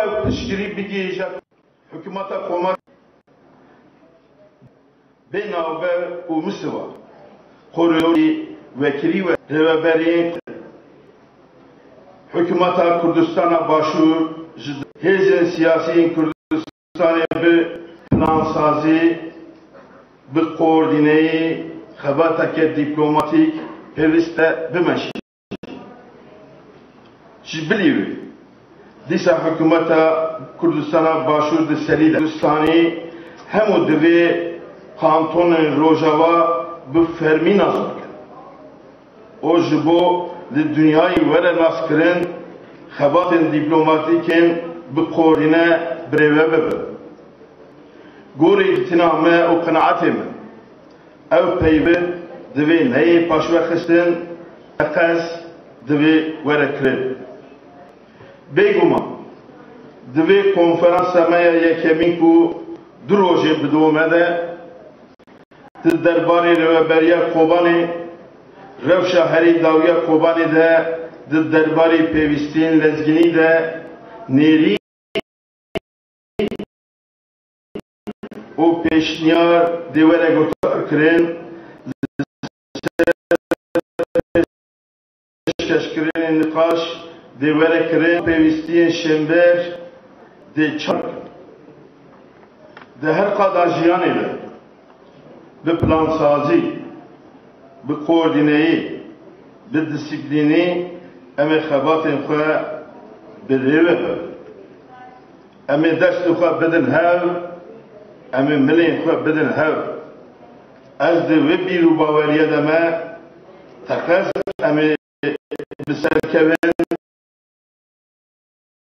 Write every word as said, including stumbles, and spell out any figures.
ew piştgirî bigihîje hikûmeta komar bê navber û misiva, koridorî, wekîlî ve rêveberiyên hikûmeta Kurdistana Başûr ji hêzên siyasî yên Kurdistanê bi plansazî, bi koordîneyî xebateke dîplomatîk pêwîst e bimeşî. Ji bilî wê, dîsa hikûmeta Kurdistana Başûr di serî de Kurdistanî hemû divê kantonên Rojava bi fermî nas bikin. Û ji bo li dinyayê were naskirin, xebatên dîplomatîkên bi koordîne birêve bibin. Gorî dîtina me û qenaetê me, ew peyvê divê neyê paşvexistin, teqez divê were kirin. Bêguman, divê konferansa me ya yekemîn ku du rojê bidome de, di derbarê rêveberiya Kobanê, rewşa herî dawiya Kobanê de, di derbarê pêwîstiyên lezgînî de nêrî û pêşniyar dê were guhdarkirin, li ser pêşkeşkirinên nîqaş dê were kirin, pêwîstiyên şênber dê çar bikin. Di her qada jiyanê de bi plansazî, bi koordîneyî, bi disiplînî em ê xebatên xwe bi rê ve bibin. Em ê destê xwe bidin hev, em ê milên xwe bidin hev. Ez di vê bîr û baweriyê de me, teqez em ê bi serkevin